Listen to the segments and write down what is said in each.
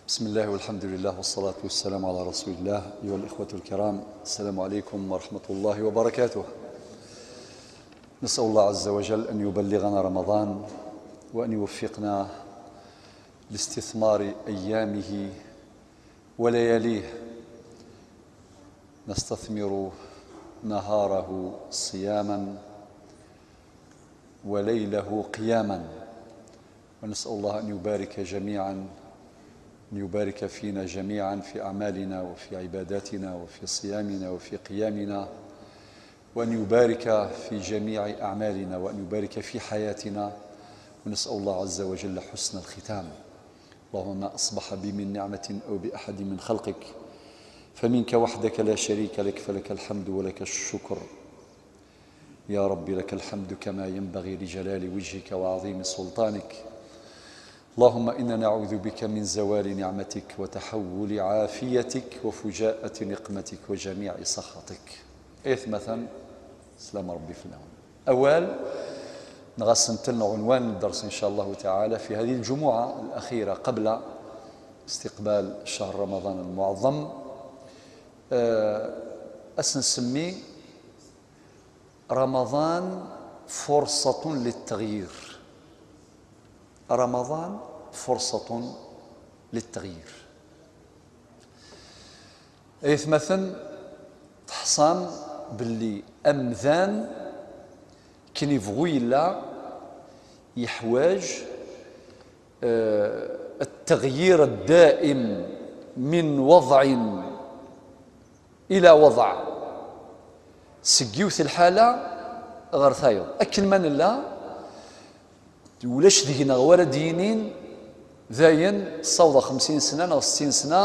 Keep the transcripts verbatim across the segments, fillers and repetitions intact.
بسم الله والحمد لله والصلاة والسلام على رسول الله. أيها الإخوة الكرام، السلام عليكم ورحمة الله وبركاته. نسأل الله عز وجل أن يبلغنا رمضان وأن يوفقنا لاستثمار أيامه ولياليه، نستثمر نهاره صياما وليله قياما، ونسأل الله أن يبارك جميعا، أن يبارك فينا جميعا في أعمالنا وفي عباداتنا وفي صيامنا وفي قيامنا، وأن يبارك في جميع أعمالنا، وأن يبارك في حياتنا، ونسأل الله عز وجل حسن الختام. اللهم ما أصبح بي من نعمة أو بأحد من خلقك فمنك وحدك لا شريك لك، فلك الحمد ولك الشكر. يا رب لك الحمد كما ينبغي لجلال وجهك وعظيم سلطانك. اللهم إنا نعوذ بك من زوال نعمتك وتحول عافيتك وفجاءة نقمتك وجميع سخطك. Aytmaten, slam Rebbi fell-awen. Awal, neɣ asentel neɣ عنوان الدرس إن شاء الله تعالى في هذه الجمعة الأخيرة قبل استقبال شهر رمضان المعظم. Ad s-nsemmi رمضان فرصة للتغيير. رمضان فرصة للتغيير. Aytmaten, teḥṣam belli amdan akken yebɣu yella yeḥwaj التغيير الدائم من وضع إلى وضع، seg yiwet lḥala ɣer tayeḍ. Akken ma nella, ulac deg-neɣ wara d-yinin dayen ssawḍeɣ xemsin sna neɣ settin sna,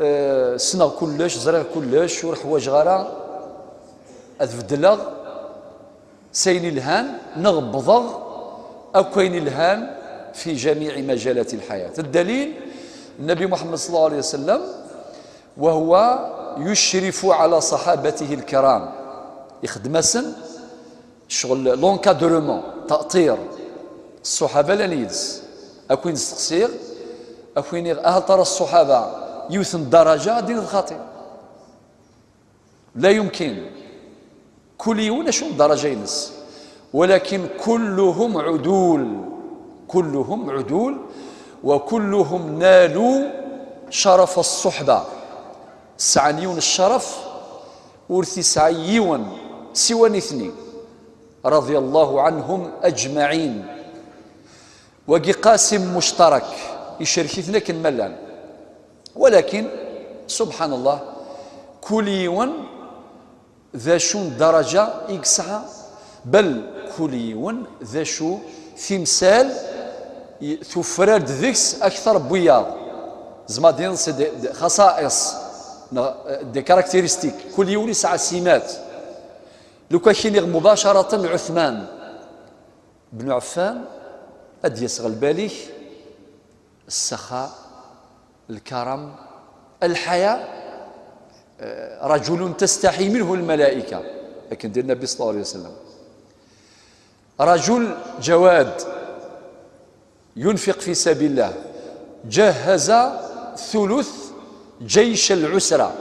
eh, ssneɣ kullec, ẓriɣ kullec, ur ḥwaǧeɣ ara ad beddleɣ s ayen ilhan, neɣ wwḍeɣ akk ayen ilhan في جميع مجالات الحياة. الدليل، النبي محمد صلى الله عليه وسلم وهو يشرف على صحابته الكرام، ixeddem-asen ccɣel, l'encadrement, taṭir. Ṣṣuḥaba llan yid-s. Ad ken-steqsiɣ, ad ken-iniɣ, hal tara ṣṣuḥaba yiwet n ddaraja? Ad d-tiniḍ xaṭi. لا يمكن. Kul yiwen acu n ddaraja-ines. ولكن كلهم عدول. كلهم عدول وكلهم نالوا شرف الصحبة. Sɛan yiwen n ccerf ur t-isɛi yiwen siwa nitni. رضي الله عنهم أجمعين. Wagi qasim muctarak, icerk-iten akken ma llan. Walakin, subḥan Allah, kul yiwen d acu n ddaraja i yesɛa, bal kul yiwen d acu timsal i-, tufrar-d deg-s akter n wiyaḍ. Zma d-, c'est des, des خصائص, neɣ, euh, des caractéristiques. Kul yiwen yesɛa simat. Lukan ad k-iniɣ mubacaratan Ɛuthman بن عفان, ad d-yas ɣer lbal-ik السخاء، الكرم، الحياء. آه، رجل تستحي منه الملائكة، akken d-yenna Nnbi صلى الله عليه وسلم. رجل جواد ينفق في سبيل الله، جهز ثلث جيش العسرة.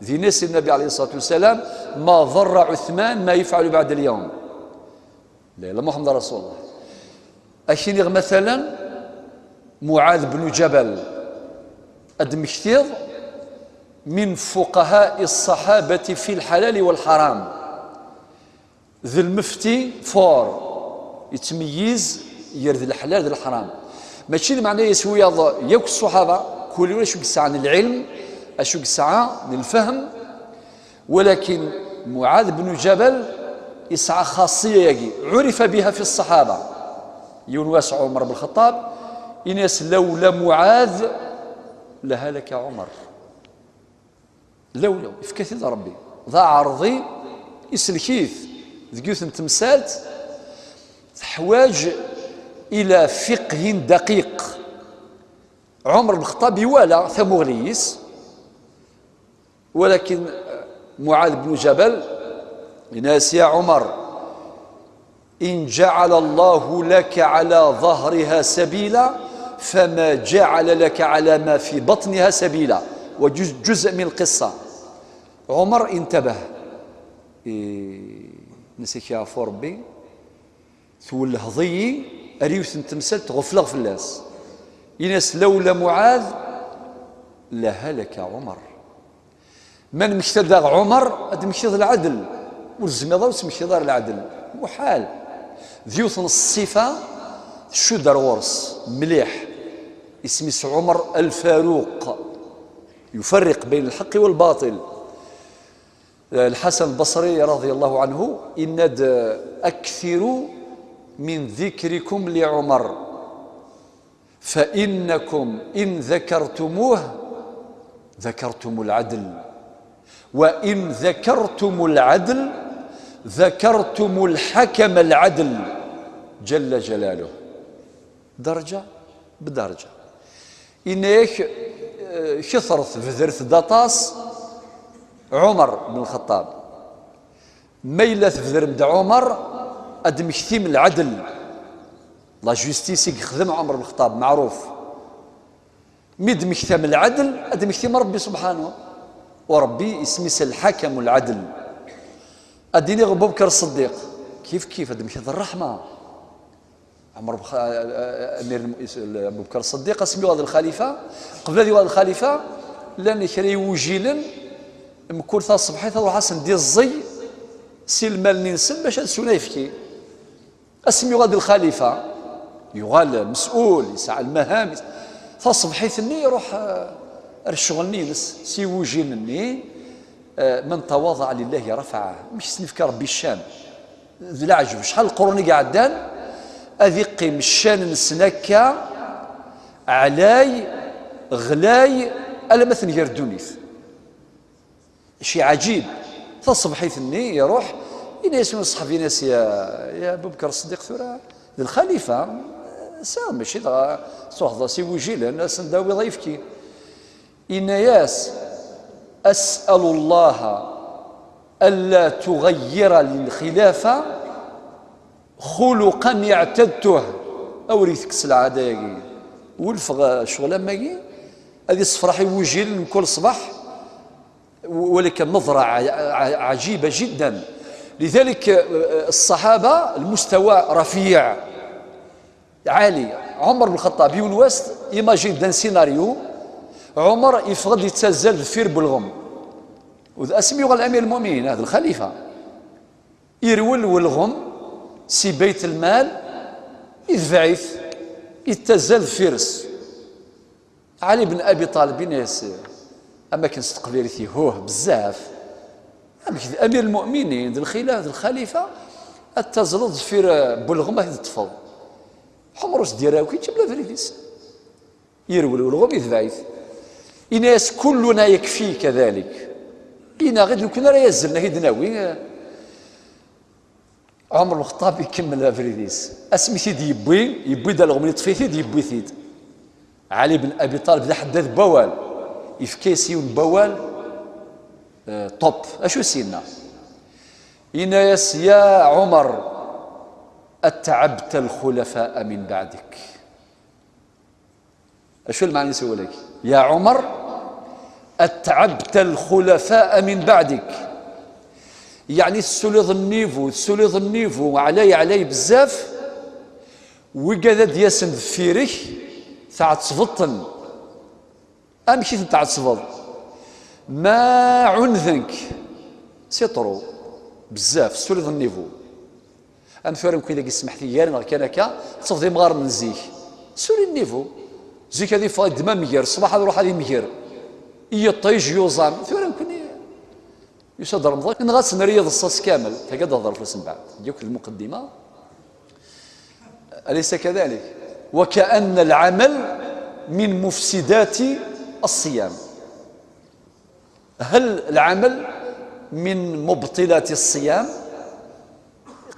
Din-as Nnbi عليه الصلاة والسلام: ما ضر عثمان ما يفعل بعد اليوم. La ilaha illa Muḥemmed Rasulullah. Ad k-iniɣ, matalan, Muɛad bnu Ǧabal, ad d-mmektiɣ من فقهاء الصحابة في الحلال والحرام. D lmefti fort, yettmeyyiz gar d leḥlal d leḥram. Mačči lmeɛna-s wiyaḍ yakk ṣṣuḥaba, kul yiwen acu yesɛan lɛilm, acu yesɛa n lfahem, ولكن معاذ بن جبل يسعى خاصية يجي عرف بها في الصحابة. Yiwen wass Ɛumer ben Lxeṭṭab, ini-as: لولا معاذ لهلك عمر. Lawla, yefka-t-id Rebbi. D aɛerḍi, isellek-it deg yiwet n temsalt teḥwaǧ إلى فقه دقيق. Ɛumer ben Lxeṭṭab iwala tamuɣli-is, ولكن معاذ بن جبل يناس: يا عمر، إن جعل الله لك على ظهرها سبيلا فما جعل لك على ما في بطنها سبيلا. وجزء من القصة. عمر انتبه. إيه، نسيك يا ربي. Twellheḍ-iyi ar yiwet n temsalt, ɣefleɣ fell-as. Ini-as, لولا معاذ لهلك عمر. Ma nemmekta daɣ Ɛumer, ad d-temmektiḍ lɛedl. Ur tezmireḍ ara ur temmektiḍ ara lɛedl. Muḥal. D yiwet n ṣṣifa tcudd ar ɣur-s mliḥ. Isem-is Ɛumer Al-Faruq. يفرق بين الحق والباطل. Lḥasan Lbasri, رضي الله عنه, yenna-d, أكثروا من ذكركم لعمر، فإنكم إن ذكرتموه ذكرتم العدل، وإن ذكرتم العدل ذكرتم الحكم العدل جل جلاله. Derǧa bderǧa. Yenna-yak, eh, ketret, bedret-d aṭas Ɛumer ben Lxeṭṭab. Ma yella tbedrem-d Ɛumer, ad d-temmektim lɛedl. La justice i yexdem Ɛumer ben Lxeṭṭab, meɛruf. Mi d-temmektam lɛedl, ad d-temmektim Ṛebbi subḥanahu. U Ṛebbi isem-is Lḥakam Lɛedl. Ad d-iniɣ Abubekr Ṣeddiq, kif kif, ad d-temmektiḍ ṛṛeḥma. Ɛmer Bxa-, Amir Lmu-, Abubekar Ṣeddiq, asmi yuɣal d lxalifa, qbel ad yuɣal d lxalifa, llan kra iwujilen, mkul taṣebḥit ad ruḥ asen-d-iẓẓeg si lmal-nni-nsen bac ad swen ayefki. Asmi yuɣal d lxalifa, yuɣal mes'ul, yesɛa lmaham, taṣebḥit-nni iruḥ, eh, ar ccɣel-nni-ines, si iwujilen-nni, eh, من تواضع لله رفعه. Amek i s-nefka Ṛebbi ccan? D leɛǧeb, acḥal n lqurun i iɛeddan, ad iqqim ccan-nsen akka, ɛlay, ɣlay, alamma tenger ddunit. Ci ɛǧib, taṣebḥit-nni iruḥ, ini-as i uṣeḥbi-ines, ya, ya Abubekar Ṣeddiq, tura d lxalifa, sa mačči dɣa truḥeḍ-as i wujilen, ad sen-d-tawiḍ ayefki. Yenna-yas, أسأل الله ألا تغير للخلافة خلقا اعتدته. Awer itekkes lɛada-agi. Wulfeɣ, eh, ccɣel am wagi, ad yessefraḥ iwujilen mkul ṣṣbeḥ, ولكن نظرة ع-، ع-، عجيبة جدا. لذلك, eh, الصحابة المستوى رفيع. Ɛali, Ɛumer ben Lxeṭṭab, yiwen wass, imagine d'un scénario, Ɛumer yeffeɣ-d yettazzal deffir Belɣem. U d asmi yuɣal Amir Lmuminin, ah, d lxalifa. Irwel welɣem si Bayt Lmal, itbeɛ-it, yettazzal deffir-s. Ɛali ben Abi Ṭaleb, ini-as, am akken s teqbaylit, ihuh bezzaf. Amek d Amir Lmuminin, d lxila-, d lxalifa, ad tazzleḍ deffir, eh, n welɣem ad t-id-teṭṭfeḍ? Ɛumer ur s-d-yerri akk, ikemmel abrid-is. Irwel welɣem, itbeɛ-it. Ini-as, كلنا يكفيك ذلك. Ini-aɣ-id, nekkni ara yazzlen, ad t-id-nawi. Ɛumer Lxeṭṭab ikemmel abrid-is. Asmi t-id-yewwi, yewwi-d alɣem, yeṭṭef-it-id, yewwi-t-id. Ɛali ben Abi Ṭaleb d aḥeddad n wawal. Yefka-yas yiwen n wawal, eh, top. Acu s-yenna? Yenna-yas, يا عمر، أتعبت الخلفاء من بعدك. Acu lmeɛna-is wawal-agi? يا عمر، أتعبت الخلفاء من بعدك. Yeɛni tessuliḍ nnivu, tessuliḍ nnivu, ɛlay, ɛlay bezzaf, wigad ad d-yasen deffir-k, tɛettbeḍ-ten. Amek i ten-tɛettbeḍ? Ma ɛunden-k, c'est trop, bezzaf, tessuliḍ nnivu. Am tura nekkni dagi smeḥti gar-neɣ kan akka, teṭṭfeḍ imɣaren n zik. Suri nnivu. Zik ad iffeɣ ddem amger, ṣṣbeḥ ad iruḥ ad imger. I yiṭij, yuẓam. Tura nekkni, yusa-d Remḍan, nɣa-tt nerra iḍes-as kamel. Tagi ad d-hḍer fell-as mbeɛd. Deg yakk lmuqeddima. أليس كذلك؟ وكأن العمل من مفسدات الصيام. هل العمل من مبطلات الصيام؟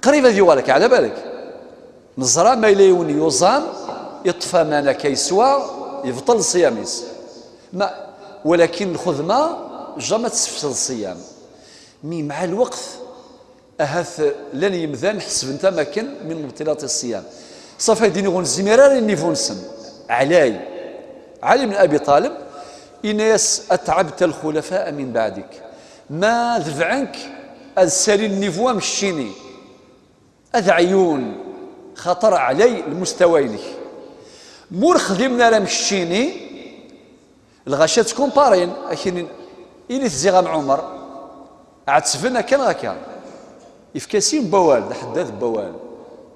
Qrib ad yuɣal akka, ɛla balek. Neẓra ma yella yiwen yuẓam, yeṭṭef aman akka yeswa, yebṭel ṣṣyam-is. Ma, walakin lxedma, jamais ad tessefsed ṣṣyam. Mi mɛa lweqt, ahat llan yemdanen ḥesben-t am akken من مبطلات الصيام. Ṣafi, ad d-iniɣ ur nezmir ara i nnivu-nsen. Ɛlay, Ɛli ibn Abi Ṭalib, yenna-yas: "Atɛabta lxulafa'a min baɛdik." Ma debɛen-k ad ssalin niveau am keččini, ad ɛyun, xaṭer ɛlay lmustawa-inek. Ma ur xdimen ara am keččini, lɣaci ad ttkumparin, ad k-inin: "Ini-t ziɣ am Ɛumer, ɛettben akka neɣ akka." Ifka sin n wawal, d aḥeddad n wawal: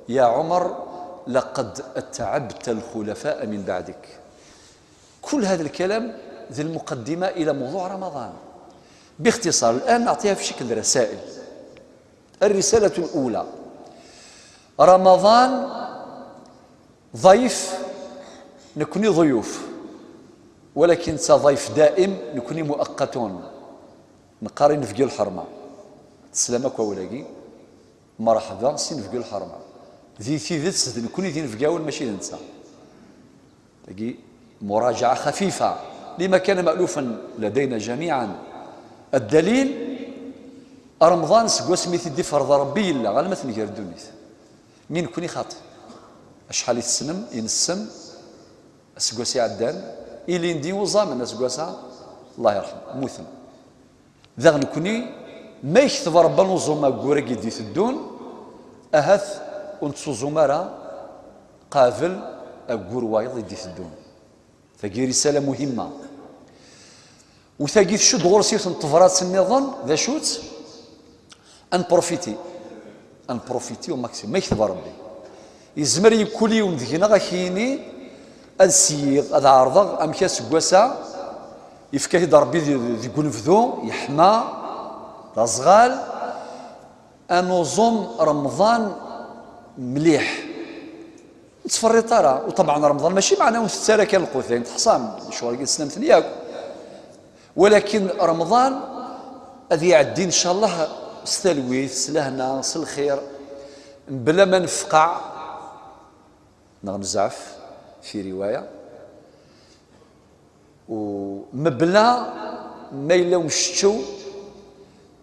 "Ya Ɛumer, laqad atɛabta lxulafa'a min baɛdik." كل هذا الكلام ذي المقدمة إلى موضوع رمضان. باختصار، الآن نعطيها في شكل رسائل. الرسالة الأولى: رمضان ضيف، نكوني ضيوف، ولكن ضيف دائم، نكوني مؤقتون. نقاري نفقي الحرمة. تسلم أكو أولاقي. مرحبا سي نفقي الحرمة. ذي تيدتس ذي نكوني ذي نفقاون ماشي ذي نتا. تجي مراجعة خفيفة لما كان مألوفا لدينا جميعا. الدليل: رمضان سقوس ميتي دي فرض ربي إلا غير ما تنقر الدنيا. مين كوني خاطئ؟ أشحال يتسنم ينسم؟ أسقوس يعدان إلي ندي وزامن أسقوسها، الله يرحمه، موثم. Daɣ nekni, ma yekteb Ṛebbi anuẓum aggur-agi d-iteddun, ahat ur nettuẓum ara qabel aggur wayeḍ i d-iteddun. Tagi risala muhimma. U tagi tcudd ɣur-s yiwet n tebrat nniḍen, d acu-tt? Ad nprofiti. Ad nprofiti au maximum. Ma yekteb Ṛebbi. Yezmer yikkul yiwen deg-neɣ ad k-yini: "Ad syiɣ, ad ɛerḍeɣ amek aseggas-a, yefka-t-id Ṛebbi di-, deg unebdu, yeḥma, d aẓɣal, ad nuẓum Remḍan mliḥ." Ur ttferriṭ ara. U ṭebɛen Remḍan mačči meɛna ur ntett ara kan lqut, ayen teḥṣam, lecɣal-agi tessnem-ten yakk. Walakin Remḍan ad iɛeddi, ncallah, s talwit, s lehna, s lxir, mebla ma nefqeɛ neɣ nezɛef, fi riwaya, u mebla ma yella umceččew,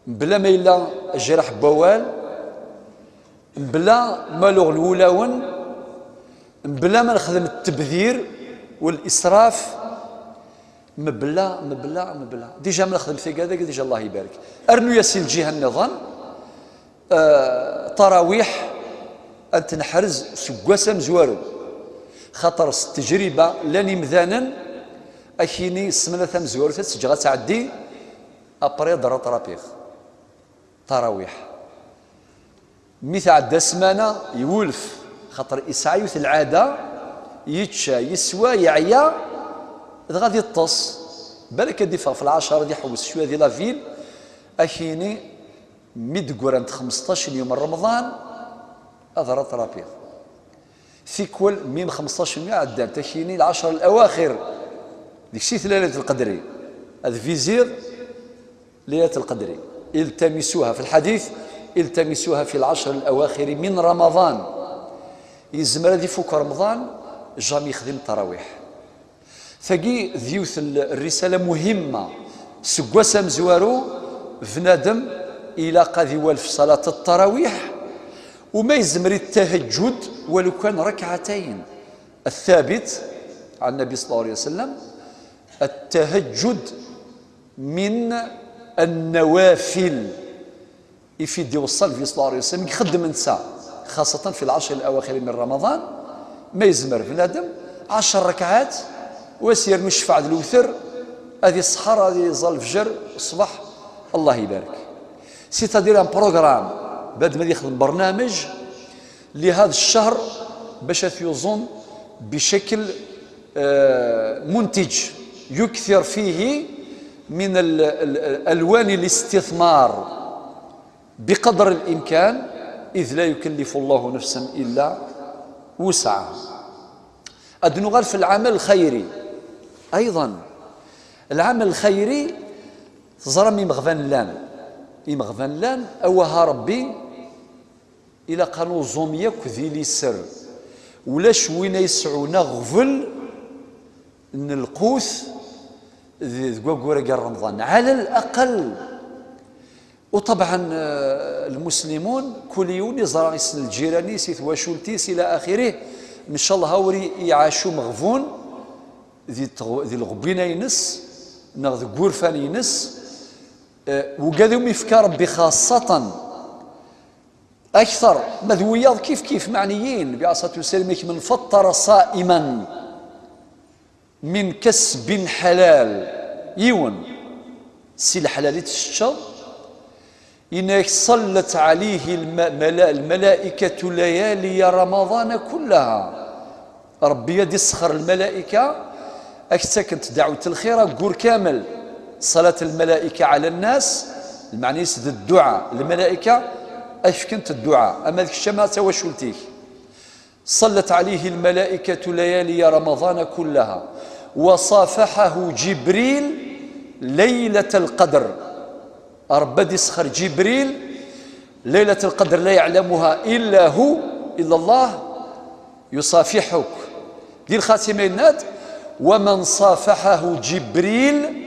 mebla ma yella ajraḥ n wawal, mebla ma luɣen wulawen, mebla ma nexdem ttebdir u lisraf, mebla, mebla, mebla. Déjà ma nexdem tigad-agi, déjà Allah ibarek. Rnu-yas si lǧiha nniḍen, eh, tarawiḥ ad tt-neḥrez seg wass amezwaru. Xaṭer s ttejriba llan imdanen, ad k-yini ssmana tamezwarut ad tt-ǧǧeɣ ad tɛeddi, après ad rattrapiɣ. Tarawiḥ. Mi tɛedda ssmana, yewlef, xaṭer isɛa yiwet lɛada, yečča, yeswa, yeɛya, dɣa ad iṭṭes. Balak ad d-iffeɣ f lɛecṛa, ad iḥewwes cwiya di la ville, ad k-yini, mi d-ggrant xmesṭac n yum n Remḍan, ad rattrapiɣ. Tikwal, mim xmesṭac n yum ɛeddant, ad k-yini lɛecṛa lawaxir, deg-s i tella Laylat Lqedri. Ad viziɣ Laylat Lqedri. التمسوها، في الحديث: التمسوها في العشر الأواخر من رمضان. Yezmer ad ifuk Remḍan, jamais yexdim ttarawiḥ. Tagi d yiwet n rrisala muhimma. Seg wass amezwaru, bnadem ilaq ad iwalef ṣalat ttarawiḥ, u ma yezmer i ttahajjud, walu kan rakɛatayn. الثابت عن النبي صلى الله عليه وسلم: التهجد من النوافل. Ifi d-iweṣṣa Nnbi صلى الله عليه وسلم, i ixeddem netta, xaṣṣatan fi lɛecṛ lawaxir min Remḍan, ma yezmer bnadem, ɛecṛ rakɛat, u as-yernu ccfeɛ d lewter, ad iṣḥer, ad iẓẓal lefjer, ṣṣbeḥ, Allah ibarek. C'est-à-dire un programme, bnadem ad yexdem برنامج لهذا الشهر باش يظن بشكل، آه، منتج يكثر فيه من ال-، ال-، الألوان الاستثمار بقدر الإمكان، إذ لا يكلف الله نفسا إلا وسعها. Ad nuɣal في العمل الخيري أيضا. العمل الخيري, teẓram imeɣban llan. Imeɣban llan, awah a Ṛebbi, ilaq ad nuẓum yakk di liser. Ulac win ay yesɛun aɣbel n lqut d-, deg waggur-agi n Remḍan. Ɛala laqal. U ṭebɛen, eh, lmuslimun, kul yiwen iẓra issen lǧiran-is, i twacult-is, ila axirih. Ncallah, a ur i-, iɛac umeɣbun, di tɣ- di lɣewwina-ines neɣ deg wurfan-ines. Eh, wigad umi yefka Rebbi xaṣṣatan akter, ma d wiyaḍ kif kif, meɛniyin, bi ɛṣat usalim, yak من فطر صائما من كسب حلال, yiwen si leḥlal i teččeḍ, yenna-yak: صلت عليه الم- ملا- الملائكة ليالي رمضان كلها. Rebbi ad d-isexxer lmalaika, ad k-ttakent ddeɛwet lxir aggur kamel. صلاة الملائكة على الناس, lmeɛna-is d dduɛa. Lmalaika ad k-fkent dduɛa, ama d kečč ama d tawacult-ik. صلت عليه الملائكة ليالي رمضان كلها وصافحه جبريل ليلة القدر. Rebbi ad d-isexxer Jibril, ليلة القدر لا يعلمها إلا هو, إلا الله, يصافحك. Di lxatima yenna-d: ومن صافحه جبريل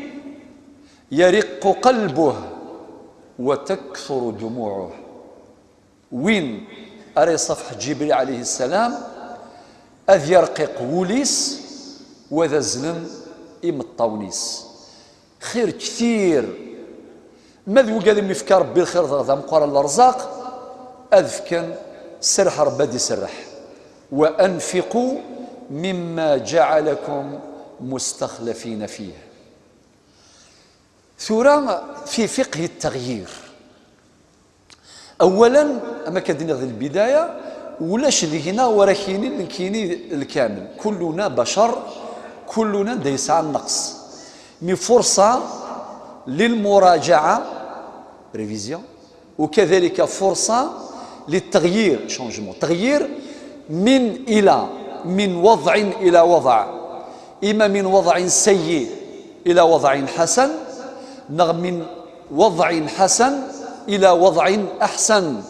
يرق قلبه وتكثر دموعه. Win ara iṣafḥ Jibril ɛalayhi ssalam, ad yerqiq wul-is, wa d azlen imeṭṭawen-is. Xir ktir. Ma d wigad umi yefka Rebbi lxir, dɣa d ameqqran lerẓaq, ad fken, serreḥ Rebbi ad iserreḥ: وأنفقوا مما جعلكم مستخلفين فيه. Tura, في فقه التغيير. Awalen, am akka d-nniɣ di lbidaya, ulac deg-neɣ wara k-yini nekkini lkamel. كلنا بشر, كلنا anda yesɛa nneqs. Mi فرصة للمراجعة, révision, وكذلك فرصة للتغيير, changement. تغيير من إلى, من وضع إلى وضع, إما من وضع سيء إلى وضع حسن, neɣ من وضع حسن إلى وضع أحسن.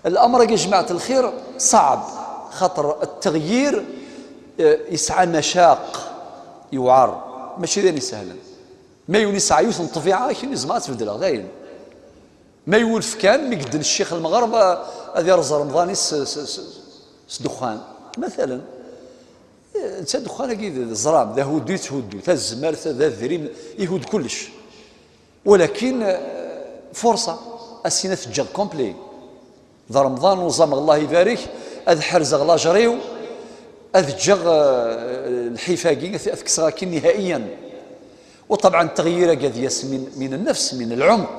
الأمر يا جماعة الخير صعب, خاطر التغيير, eh, يسعى مشاق, يوعر, ماشي ذي سهلا. Ma yiwen yesɛa yiwet n ṭṭbiɛa, akken i zemreɣ ad tt-beddleɣ, dayen. Ma iwulef kan, mi yedden ccix lmeɣreb, a- ad yerẓ Remḍan-is s, s, s, s ddexxan, matalan. Eh, netta ddexxan-agi d, d ẓram, d ahuddu yetthuddu, tazmert, d adrim, ihudd kullec. Walakin, eh, فرصة, ass-in ad t-ǧǧeɣ complet. D Remḍan uẓameɣ, Allah ibarek, ad ḥerzeɣ lajer-iw, ad ǧǧeɣ, eh, lḥif-agi, ad t-, ad t-kkseɣ akin nihaiyan. وطبعا التغيير-agi ad yas من, من النفس, من العمق.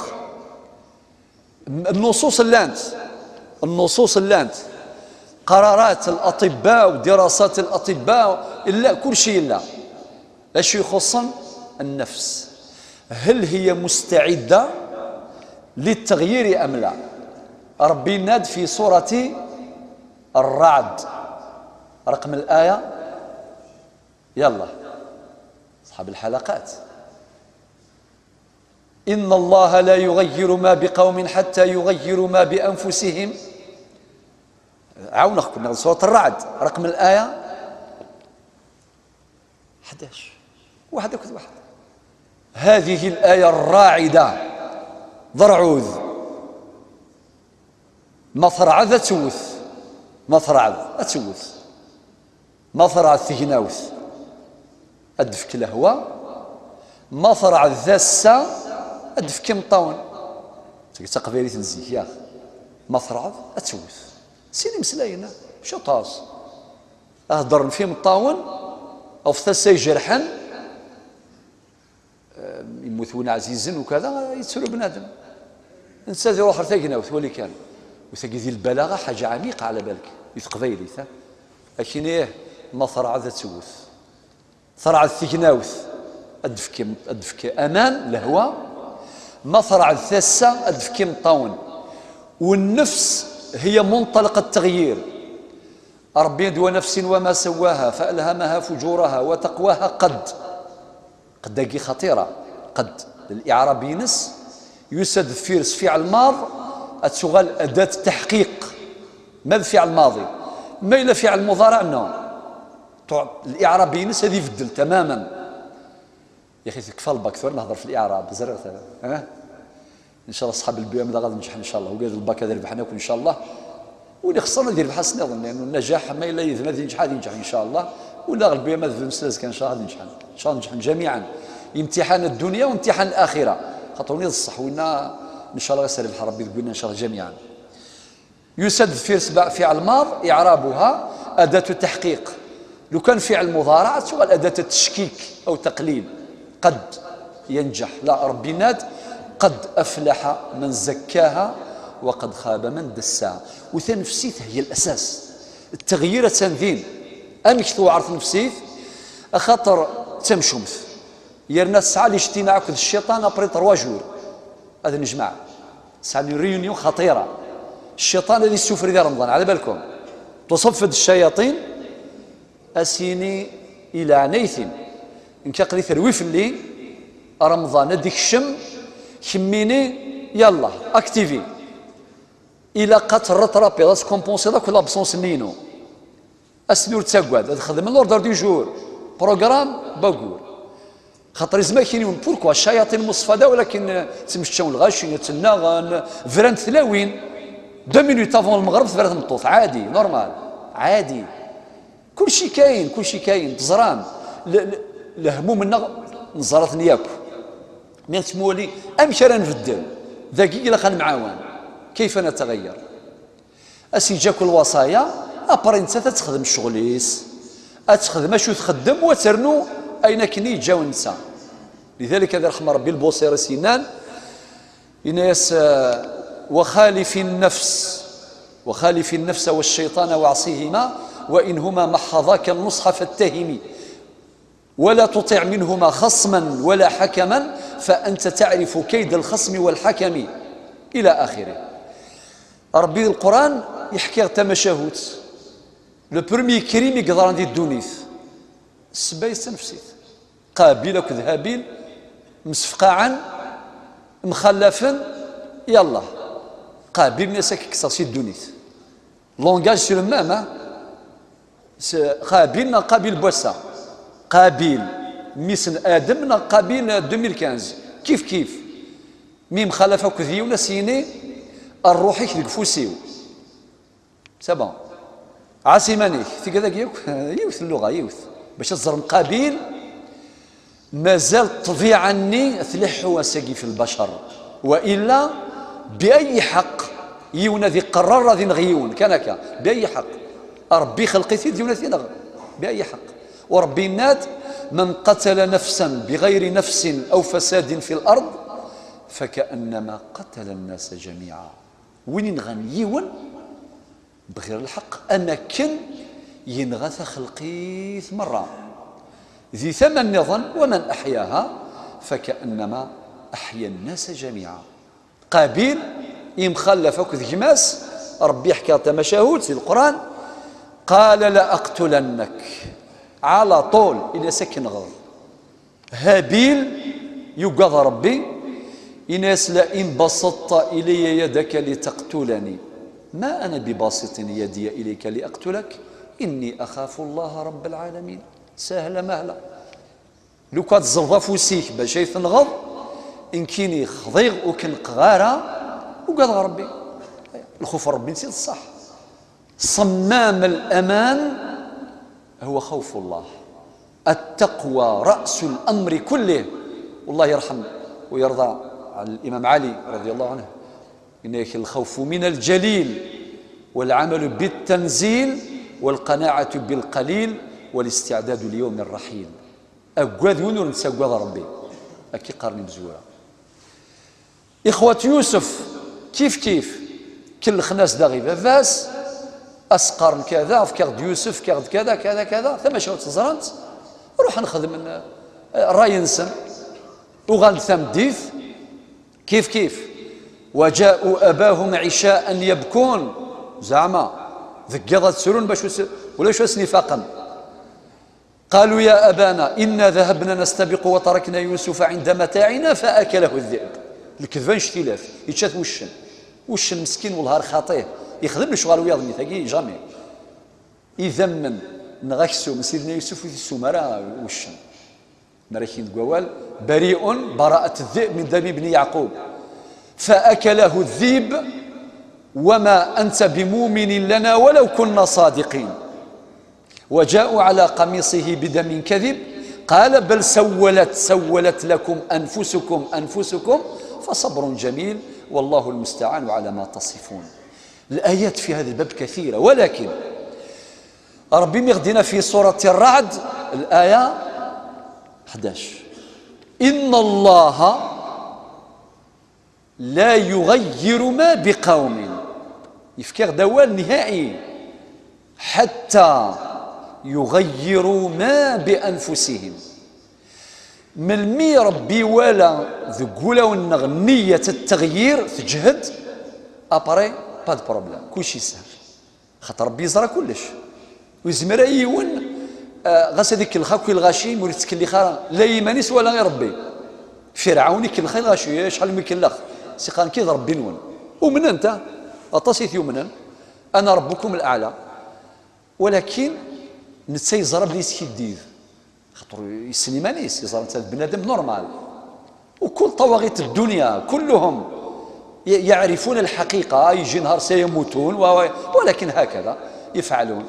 النصوص llant, النصوص llant, قرارات الأطباء ودراسات الأطباء, illa, كل شيء illa. D acu ixuṣṣen النفس؟ هل هي مستعدة للتغيير أم لا؟ ربي يناد في سورة الرعد, رقم الآية, يلا, أصحاب الحلقات: إن الله لا يغير ما بقوم حتى يغيروا ما بأنفسهم. عاونكم, سورة الرعد, رقم الآية حداش. واحد أكد واحد. هذه الآية الراعدة, ضرعوذ. Ma terɛed ad tewwet. Ma terɛed ad tewwet. Ma terɛed tegnawt, ad d-tefk lehwa. Ma terɛed tasa, ad d-tefk imeṭṭawen. Tagi d taqbaylit n zik, yaɣ. Ma terɛed ad tewwet. Sin imeslayen, mačči aṭas. Heddren f imeṭṭawen, ɣef tasa ijerḥen, yemmut win ɛzizen ukada, yettru bnadem. Netta ad iruḥ ɣer tagnawt, wali kan. U tagi di lbalaɣa ḥaǧa ɛmiqa ɛla balk, di teqbaylit, ha? Akin ih, ma terɛed ad tewwet. Terɛed tegnawt, ad d-tefk, ad d-tefk aman, lehwa. Ma terɛed tasa, ad d-tefk imeṭṭawen. والنفس هي منطلق التغيير. ربي يد ونفس وما سواها فألهمها فجورها وتقواها. قد, qed-agi xaṭira, qed, الإعراب-ines, yusa-d deffir-s fiɛel maḍ, ad tuɣal أداة تحقيق. Ma d fiɛel maḍi, ma yella fiɛel muḍariɛ, non. Tuɣ-, الإعراب-ines ad ibeddel tamamen. يا أخي, تكفى الباك ثور نهضر في الإعراب, زرغت, ها؟ إن شاء الله أصحاب البي إم دغا ننجح إن شاء الله, وقال الباك هذا ربحنا إن شاء الله. واللي خسرنا دير بحال سنيض, لأنه النجاح ما إلا يذمر ينجح، هذا ينجح إن شاء الله. ولا غلبوا ما تبدو نسلز كان شهر نجحن، شهر نجحن جميعا. امتحان الدنيا وامتحان الآخرة. خاطر وني الصح وينا إن شاء الله غير سالف ربي تقولنا إن شاء الله جميعا. يسد في سبع فعل ماض إعرابها أداة تحقيق. لو كان فعل مضارع تقول أداة تشكيك أو تقليل. قد ينجح، لا، ربي ناد: قد أفلح من زكاها وقد خاب من دساها. وتنفسيت هي الأساس. التغيير تنذين. أمك توعر تنفسيت؟ أخاطر تمشمت. يرنا الساعة اللي شتينا عكد الشيطان أبري تروا جور. هذا نجمع. ساعة ريونيون خطيرة. الشيطان هذه السفر ذي رمضان، على بالكم. تصفد الشياطين، أسيني إلى عنيث. إن كقلي تروي في اللي رمضان هذيك الشم، خميني، يلا، أكتيفي. إلا قات الرطرابي، راس كومبونسي ذاك لابسونس نينو. أسنور تساقواد، هذا خدم الأوردر دو جور. بروغرام، باقور. خاطر زما كاين يوم، بوركوا الشياطين مصفدة، ولكن تمشاو الغاشي، تناغن، فرانت ثلاوين. دو مينوت افون المغرب، فرانت مطوط، عادي، نورمال، عادي. كل شيء كاين، كل شيء كاين، تزرام. ل-، ل-، الهموم النغ-، نزرات نياكو. مين تمولي، أم كان نبدل؟ ذاكي إلا خان معاون. كيف نتغير؟ أسي جاك الوصايا، أبري نتا تخدم الشغليس. أتخدم أشو تخدم وترنو أين كني جاو نتا. لذلك هذا رحمة ربي البوصيري سينان. إناس، آه، وخالف النفس، وخالف النفس والشيطان واعصهما، وإن هما محضاك النصح فاتهم، ولا تطع منهما خصما ولا حكما، فأنت تعرف كيد الخصم والحكم، إلى آخره. ربي القرآن يحكي تمشاهوت. لو بروميي كريم يقدر عندي الدونيث. السبايس تنفسيت. قابيل أكد هابيل مسفقاعا، مخلفا، يلا. قابيل نسك كساسي الدونيث. لونغاج سو لو ميم، ها؟ س-، قابيل نا قابيل بوسا. قابيل ميسن آدم نا قابيل ألفين وخمسطاش. كيف كيف. ميم خلف أكد يونس يني الروحي كدك فوسيو. سي بون. عاس إيمانيك، تقدر ياك، يوث اللغة، يوث. باش تزرم قابيل، مازال الطبيعة ني تلح وسقي في البشر. وإلا بأي حق يونا ذي قرر ذي نغيون، كان هكا، بأي حق؟ ربي خلقي في ديونا ذي نغ-، بأي حق؟ وربي ناد: من قتل نفسا بغير نفس أو فساد في الأرض فكأنما قتل الناس جميعا. وين نغن يون بغير الحق، أما كن ينغى تخلقيث مرة. ذي ثمن نظن: ومن أحياها فكأنما أحيا الناس جميعا. قابيل يمخلف أكد جماس، ربي يحكي تمشاهد في القرآن، قال: لأقتلنك. على طول إلى سكن غض. هابيل يقاض ربي، إناس: لئن بسطت إلي يدك لتقتلني ما أنا بباسط يدي إليك لأقتلك إني أخاف الله رب العالمين. سهلة مهلة. لو كان تزرض أفوسيك باش يتنغض، إن كيني خضيغ وكن قغارة، وقاض ربي. الخوف ربي نسيت الصح. صمام الأمان هو خوف الله. التقوى رأس الأمر كله. والله يرحم ويرضى على الإمام علي رضي الله عنه. إنك الخوف من الجليل، والعمل بالتنزيل، والقناعة بالقليل، والاستعداد ليوم الرحيل. أقوى ذو نور نسى أقوى ربي. أكي قرني بزورة. إخوة يوسف كيف كيف، كل خناس داغي باباس، أسقر كذا، في كاغد يوسف، كاغد كذا، كذا، كذا، ثم شاوت زرانت، روح نخدم من، آه، راي نسن، وغال ثمديث، كيف كيف. وجاءوا أباهم عشاء يبكون، زعما، ذكيضة تسرون باش وس-، ولا شو اسني فاقم. قالوا يا أبانا إنا ذهبنا نستبق وتركنا يوسف عند متاعنا فأكله الذئب. الكذبة نشتي لاف، يتشاث وشن. وشن مسكين والهار خاطيه. يخدم له شغل وياض ميثاقي، جامي. إذا من نغاكسو من سيدنا يوسف ويسو مرا وشن. مراكين قوال: بريء براءة الذئب من دم ابن يعقوب. فأكله الذئب وما أنت بمؤمن لنا ولو كنا صادقين. وجاءوا على قميصه بدم كذب، قال بل سولت، سولت لكم أنفسكم، أنفسكم، فصبر جميل، والله المستعان على ما تصفون. الآيات في هذا الباب كثيرة، ولكن ربي مغدينا في سورة الرعد، الآية حداش: إن الله لا يغير ما بقوم. يفكر دوال نهائي. حتى يغيروا ما بأنفسهم. Melmi Ṛebbi iwala deg wulawen-nneɣ nniya n ttexyir tejhed, après, pas de problème, kullec yeshel. Xaṭer Ṛebbi yeẓra kullec. Ur yezmir ara yiwen, ah, ɣas ad ikellex akk i lɣaci, ur yettkellix ara la i yiman-is wala i Ṛebbi. Firɛawn ikellex i lɣaci, acḥal mi ikellex. S iqqaren-k d Ṛebbi-nwen. Umnen-t, ah, aṭas i t-yumnen. أنا ربكم الأعلى. Walakin netta yeẓra belli yeskiddib. Xaṭer yessen iman-is, yeẓra netta d bnadem normal. وكل طواغيت الدنيا كلهم ي-، يعرفون الحقيقة، يجي نهار سيموتون و-، و-، ولكن هكذا يفعلون.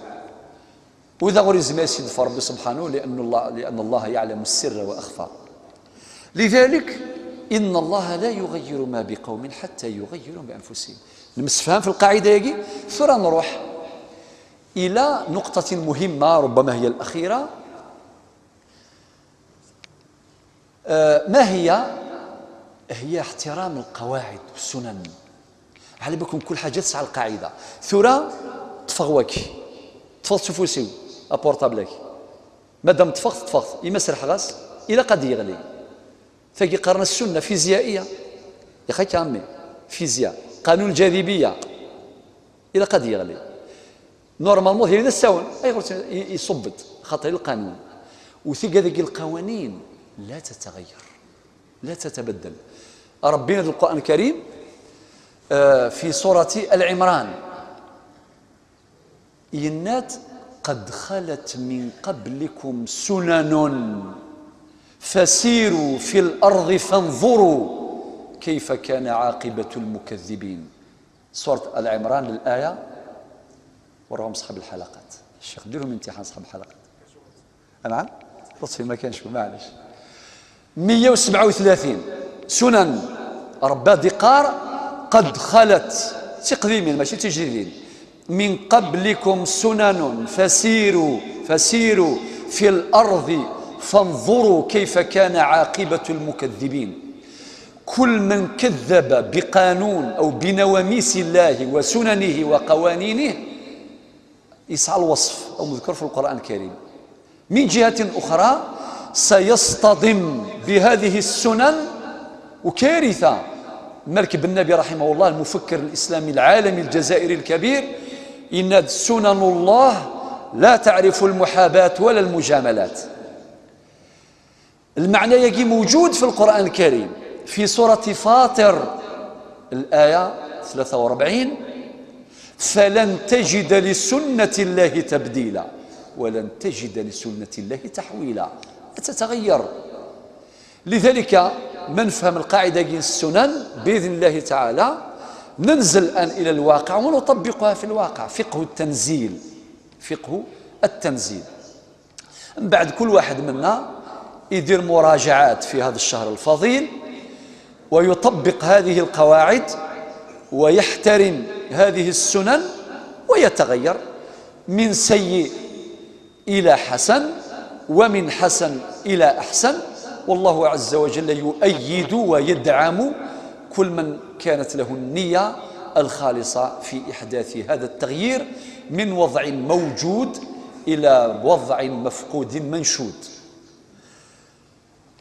وإذا غير يزمر سيد ربي سبحانه، لأن الله، لأن الله يعلم السر وأخفى. لذلك إن الله لا يغير ما بقوم حتى يغيروا بأنفسهم. المسفهام في القاعدة يجي ثورة نروح إلى نقطة مهمة، ربما هي الأخيرة. آه، ما هي؟ هي احترام القواعد والسنن. على بالكم كل حاجة تسعى القاعدة. ثورة تفغوك، تفغ تشوفوسيو، أبورطابلك. مادام تفغت، تفغت. إما سرح غاس، إلا قد يغلي. Tagi qqaren-as السنة فيزيائية. يا خي عمي، فيزياء، قانون الجاذبية. إلا قد يغلي. Normalement هي الساون، أي غلط ي-، يصبت، خاطر القانون. وثقة ذيك القوانين لا تتغير، لا تتبدل. ربنا في القرآن الكريم، آه، في سورة آل عمران، ينات: قد خلت من قبلكم سنن فسيروا في الأرض فانظروا كيف كان عاقبة المكذبين. سورة آل عمران، الآية، وراهم أصحاب الحلقات. الشيخ، ديرهم امتحان أصحاب الحلقات. نعم؟ تصفي ما كانش، معليش. مية وسبعة وثلاثين. سنن. ربي يقار: قد خلت. تقديمين، ماشي تجديدين. من قبلكم سنن فسيروا، فسيروا في الأرض فانظروا كيف كان عاقبة المكذبين. كل من كذب بقانون أو بنواميس الله وسننه وقوانينه يسعى الوصف أو مذكور في القرآن الكريم. من جهة أخرى سيصطدم بهذه السنن وكارثة. المالك بن نبي رحمه الله، المفكر الإسلامي العالمي الجزائري الكبير، إن سنن الله لا تعرف المحاباة ولا المجاملات. المعنى يجي موجود في القرآن الكريم في سورة فاطر، الآية ثلاثة وأربعين: فلن تجد لسنة الله تبديلا، ولن تجد لسنة الله تحويلا. لا تتغير. لذلك ما نفهم القاعدة ديال السنن بإذن الله تعالى، ننزل الآن إلى الواقع ونطبقها في الواقع، فقه التنزيل، فقه التنزيل. من بعد كل واحد منا يدير مراجعات في هذا الشهر الفضيل، ويطبق هذه القواعد، ويحترم هذه السنن، ويتغير من سيء إلى حسن، ومن حسن إلى أحسن. والله عز وجل يؤيد ويدعم كل من كانت له النية الخالصة في إحداث هذا التغيير من وضع موجود إلى وضع مفقود منشود.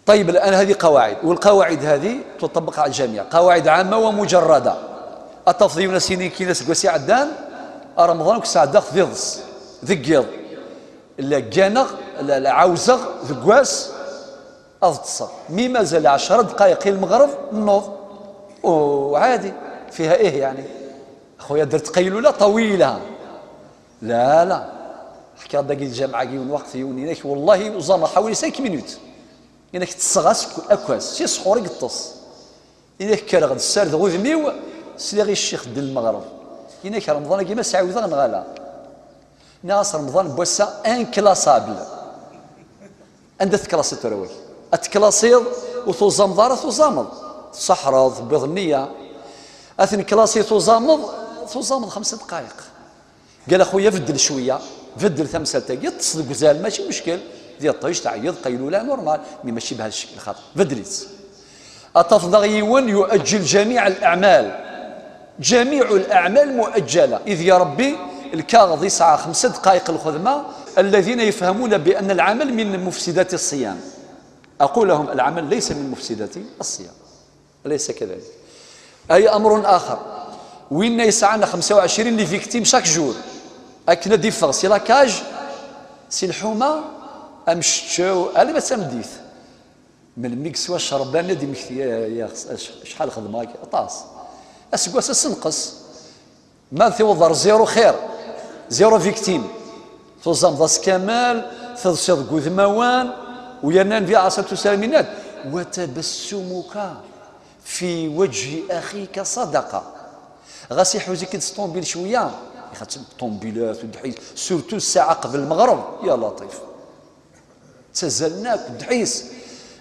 طيب، الآن هذه قواعد، والقواعد هذه تطبق على الجميع، قواعد عامة ومجردة. أتفضي نسيني كي ناس قوسي عدان، رمضان كسعدخ ذيضس، ذقيض. لا كانغ، لا، لا عاوزغ، ذقواس، أضتصغ. مي مازال عشر دقايق المغرب، نوض. وعادي، فيها إيه يعني؟ خويا درت قيلولة طويلة. لا، لا. حكى داك الجامعة كي وقت يوني، والله وزعما حوالي cinq minutes. إنك تصغى أكواس، سي سحور يقطس. إنك كرغ السار ذ غذميو، سليغي الشيخ د المغرب. إنك رمضان كيما سعيوذا نغالا. Nniɣ-as Remḍan n wass-a inclassable. Anda teklasiḍ tura wagi? Ad teklasiḍ ur tuẓameḍ ara, tuẓameḍ. Tseḥreḍ, tewwiḍ nniya. Ad tenklasiḍ, tuẓameḍ, tuẓameḍ xemsa dqayeq. Qal a xuya, beddel cwiya, beddel tamsalt-agi, ṭṭes deg uzal, mačči muckel. Di ṭṭic, teɛyiḍ, qaylula, normal, mi mačči bha ccekk lxaṭer. Beddel-itt. Ad tafeḍ daɣ yiwen yuajjil jamiɛ al-aɛmal. Jamiɛ al-aɛmal muajjala. Id ya Rebbi, lkaɣeḍ yesɛa xemsa dqayeq lxedma. الذين يفهمون بأن العمل من مفسدات الصيام. أقول لهم: العمل ليس من مفسدات الصيام. أليس كذلك؟ أي أمر آخر. Winna yesɛan xemsa u ɛecrin les victimes chaque jour. Akken ad d-iffeɣ si la cage, si lḥuma, amceččew, alma d tameddit. Melmi yeswa ccerban ad d-imekti, ya, ya, ac-, acḥal xedmeɣ akka, aṭas. Aseggas-a senqes. Ma tiweḍ ar zéro xir, zéro victime. Tuẓameḍ ass kamel, teḍsiḍ deg udmawan, u yerna Nnbi ɛalayhi ṣṣalatu wassalam yenna-d: وتبسمك في وجه أخيك صدقة. Ɣas iḥuz-ik-id s ṭumbil cwiya, ixatem ṭumbilat u ddḥis, surtout ssaɛa qbel lmeɣreb, ya laṭif. Ttazzalen akk, ddḥis.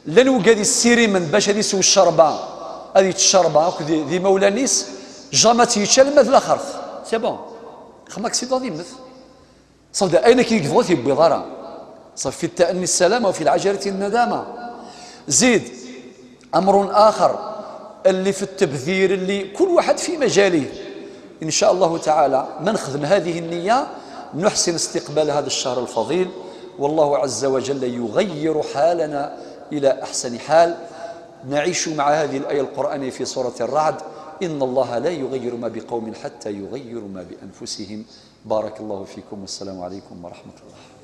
Llan wigad yessirimen bac ad isew ccerba, ad yečč ccerba akked d imawlan-is, jamais ad tt-yečč alamma d laxert. C'est bon. Xma aksiḍa ad immet. Ṣafdi, ayen akken i yebɣu ur t-yewwiḍ ara. Ṣaf, في التأني السلامة وفي العجلة الندامة. Zid, أمر آخر اللي في التبذير اللي كل واحد في مجاله. إن شاء الله تعالى ما نخدم هذه النية نحسن استقبال هذا الشهر الفضيل، والله عز وجل يغير حالنا إلى أحسن حال. نعيش مع هذه الآية القرآنية في سورة الرعد: إن الله لا يغير ما بقوم حتى يغيروا ما بأنفسهم. بارك الله فيكم والسلام عليكم ورحمة الله.